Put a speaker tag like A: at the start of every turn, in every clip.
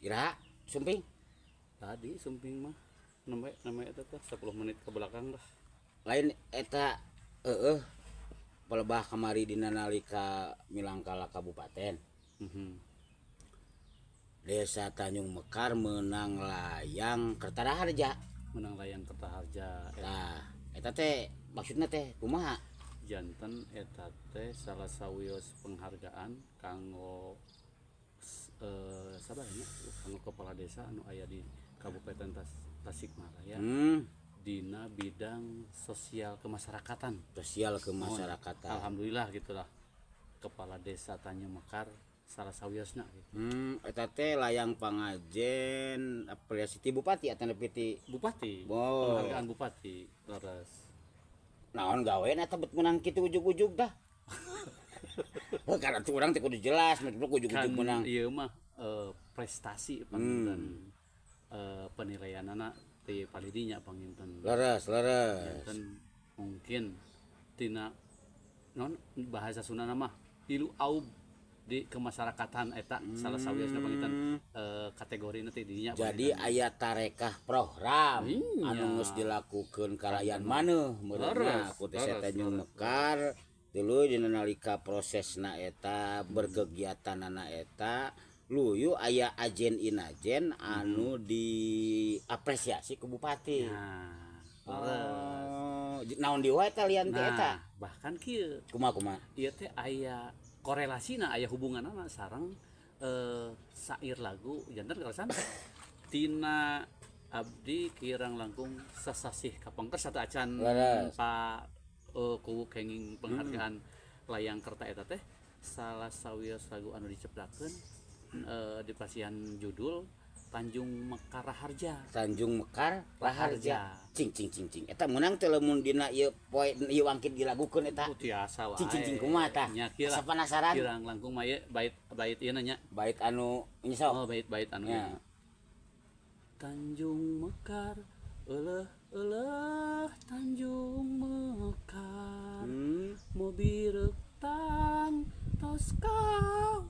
A: Iraha sumping?
B: Tadi sumping mah nembe nembe eta teh 10 menit ke belakang lah.
A: Lain eta, heeh, pelebah kamari dina nalika milangkala kabupaten. Desa Tanjung Mekar menang layang Kertaraharja.
B: Menang layang Kertaharja.
A: Tah, eta teh maksudna teh kumaha?
B: Janten eta teh salah sawios penghargaan kanggo sabarnya kanggo kepala desa anu aya di Kabupaten Tasikmalaya dina bidang sosial kemasyarakatan.
A: Sosial kemasyarakatan.
B: Alhamdulillah gitulah, kepala desa Tanjung Mekar salah sawiosna gitu.
A: Eta teh layang pangajen apresiasi ti bupati atau nepi ti
B: Bupati.
A: Oh.
B: Penghargaan bupati, leres.
A: Naon gawe eta bet menang kitu ujug-ujug tah? Heuh, karena tuh urang teh kudu jelas, maksudna ujug-ujug
B: Kan
A: menang.
B: Ieu mah prestasi panginten, penilaianana ti palidinya panginten.
A: Leres, leres.
B: Janten mungkin tina non bahasa Sunda mah ilu aub di kemasyarakatan eta salah sawiosna panginten, kategori teh dinya.
A: Jadi aya tarekah program anu geus dilakukeun kalayan maneuh meureunna ku teh Tanjung Mekar tuluy dina nalika prosesna eta berkegiatanana eta luyu aya ajen inajen anu diapresiasi ku bupati.
B: Nah, leres.
A: Oh, naon di wae eta lian teh eta?
B: Nah, bahkan kieu.
A: Kumaha, kumaha?
B: Ieu teh aya korelasina, aya hubunganna sareng sair lagu. Janten kaleresan tina abdi kirang langkung sasasih kapengker satu acan Pak kuwu kenging penghargaan layang kerta eta teh salah sawios lagu anu dicepdakeun, di pasihan judul Tanjung Mekar Raharja.
A: Tanjung Mekar Raharja. Cing cing cing cing. Eta meunang teh lamun dina ieu poe ieu wangkit dilagukeun eta?
B: Oh, tiasa wae.
A: Cing cing cing, kumaha tah?
B: Nya kieu
A: Asa
B: lah.
A: penasaran.
B: Kirang langkung mah ieu bait bait ieu nya.
A: Bait anu ini sok.
B: Oh, bait-bait anu
A: Ya.
B: ieu. Tanjung Mekar, eleh eleh Tanjung Mekar. Mobil tang tos kau.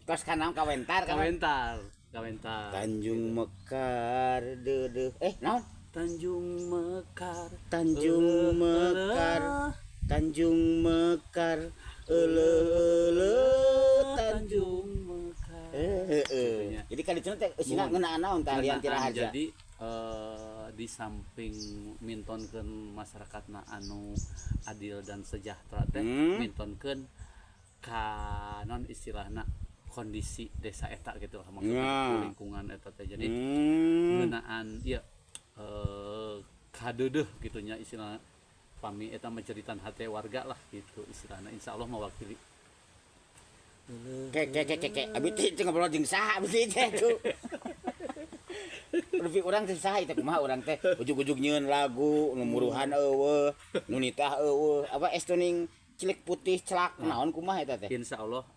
A: Tos kanam kawentar kan.
B: Kawentar, kawentar.
A: Tanjung Mekar deudeuh. Eh, naon?
B: Tanjung Mekar.
A: Tanjung
B: eleh,
A: Mekar.
B: Eleh.
A: Tanjung Mekar eleh eleh Tanjung
B: Tanjung Mekar.
A: Eh, eh.
B: Gitunya.
A: Jadi kali itu teh eusina
B: Mun.
A: ngeunaan naon tah lian ti
B: Ngeunaan,
A: Raharja?
B: Jadi di samping mintonkeun masyarakatna anu adil dan sejahtera teh, mintonkeun ka non istilahna kondisi desa eta gitu lah maksudnya, lingkungan eta teh. Jadi ngeunaan ieu kadeudeuh gitu nya istilahna, pami eta menceritan hati warga lah gitu istilahna, insyaallah mewakili.
A: Ke ke ke ke ke, abi teh teu ngobrol jeung saha abi teh tuh. Lebih urang teh saha itu, kumaha urang teh ujug-ujug nyieun lagu nu muruhan euweuh, nu nitah euweuh, apa estuning cilik putih celak naon kumaha eta teh?
B: Insya Allah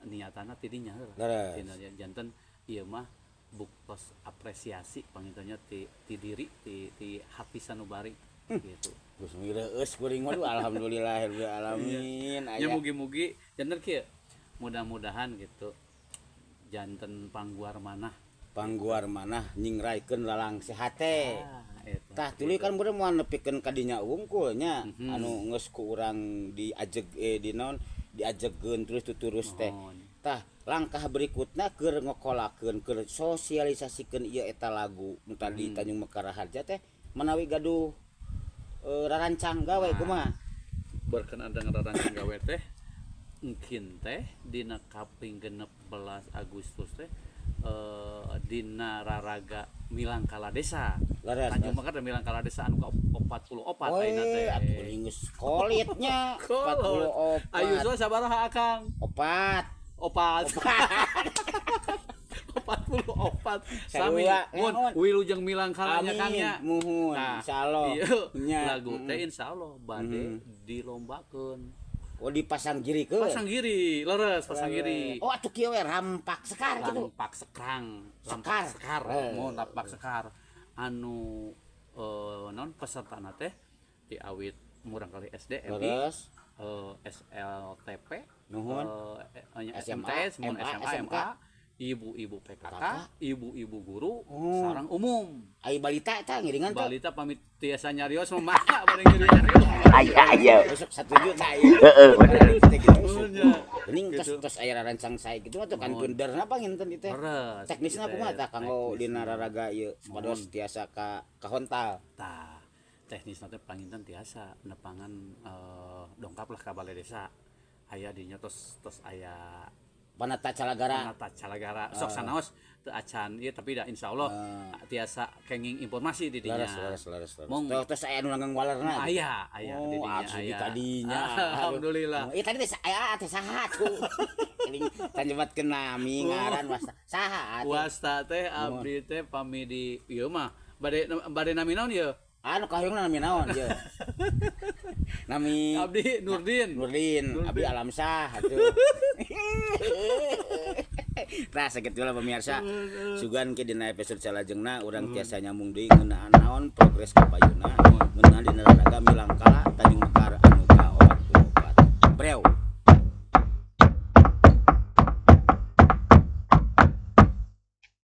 B: niatana tidinya lah.
A: Leres.
B: Tina janten ieu mah buktos apresiasi panginten nya ti, ti diri ti, ti hati sanubari gitu.
A: Geus reueus kuring mah, alhamdulillah rabbil alamin
B: Ya
A: aya.
B: Mugi-mugi janten kieu, mudah-mudahan gitu janten pangguar manah.
A: Pangguar manah nyingraikeun lalangse hate.
B: Ah, eta.
A: Tah, tuluy kan bener moal nepikeun ka dinya wungkul nya, anu geus ku urang diajeg di naon diajegkeun terus tuturus teh.
B: Mohon.
A: Tah, langkah berikutna keur ngokolakeun, keur sosialisasikeun ieu eta lagu nu tadi Tanjung Mekar Raharja teh menawi gaduh rarancang gawe kumaha?
B: Berkenaan dengan rarancang gawe teh, mungkin teh dina kaping 16 Agustus teh dina raraga Milangkala Desa. Tanjung Mekar dan Milangkala Desa anu ka 44 ayeuna teh.
A: Atuh geuning geus kolitnya.
B: Kolot.
A: 44.
B: Ayo so sabaraha, Akang?
A: Opat.
B: Opat. 44. Sami.
A: Sarua,
B: Mun
A: naon?
B: wilujeng milangkala nya, Kang,
A: Amin.
B: nya.
A: Muhun,
B: Nah,
A: insyaallah.
B: iya,
A: Nya.
B: lagu teh insyaallah bade dilombakeun.
A: Oh, dipasang girikeun.
B: Pasang giri, leres pasang giri.
A: Oh, atuh kieu we rampak sekar gitu.
B: Lampak sekrang,
A: Sekar.
B: lampak sekar,
A: Eh.
B: mun lampak sekar anu non pesertana teh di awit murangkalih SD, MI, SLTP,
A: Nuhun.
B: Nya
A: SMA,
B: MTS, mun
A: MA,
B: SMA,
A: SMK.
B: MA, ibu-ibu PKK,
A: PKK.
B: Ibu-ibu guru,
A: Oh.
B: sareng umum.
A: Ai balita eta ngiringan teh?
B: Balita pamit tiasa nyarios mah mangga bade ngiringan.
C: Aya aya.
A: Besok 1 juta ieu.
C: Heeh, bener.
B: Iya.
A: Geuning tos
B: Gitu.
A: tos aya rancang sae kitu mah tuh kantun derna panginten ieu teh.
B: Leres,
A: Teknisna
B: gitu
A: kumaha
B: teh.
A: tah kanggo dina
B: Teknisna.
A: raraga ieu supados tiasa ka kahontal?
B: Tah, teknisna teh panginten tiasa nepangan dongkap lah ka balai desa. Aya dinya tos tos aya
A: Panata calagara.
B: Panata calagara. Sok sanaos teu acan ieu, tapi da insyaallah tiasa kenging informasi di dinya.
A: Leres, leres, leres, leres.
B: Mong.
A: Tos tos aya nu langgeng walerna.
B: Aya, aya di
A: Oh,
B: dinya
A: atuh di
B: aya.
A: tadinya.
B: Alhamdulillah.
A: Oh, iya tadi teh aya teh saha tuh? Keling tanjebatkeun nami, ngaran, wasta. Saha atuh?
B: Wasta teh abdi teh pami di ieu mah bade bade nami naon ieu?
A: Anu kahayungna nami naon ieu? Nami
B: Abdi Nurdin.
A: Nurdin, Abdi Alamsah atuh. Nah, sakitu lah pemirsa. Sugan ke dina episode salajengna urang tiasa nyambung deui ngeunaan naon progres kapayuna ngeunaan dina raraga milangkala Tanjung Mekar anu ka-44. Breu.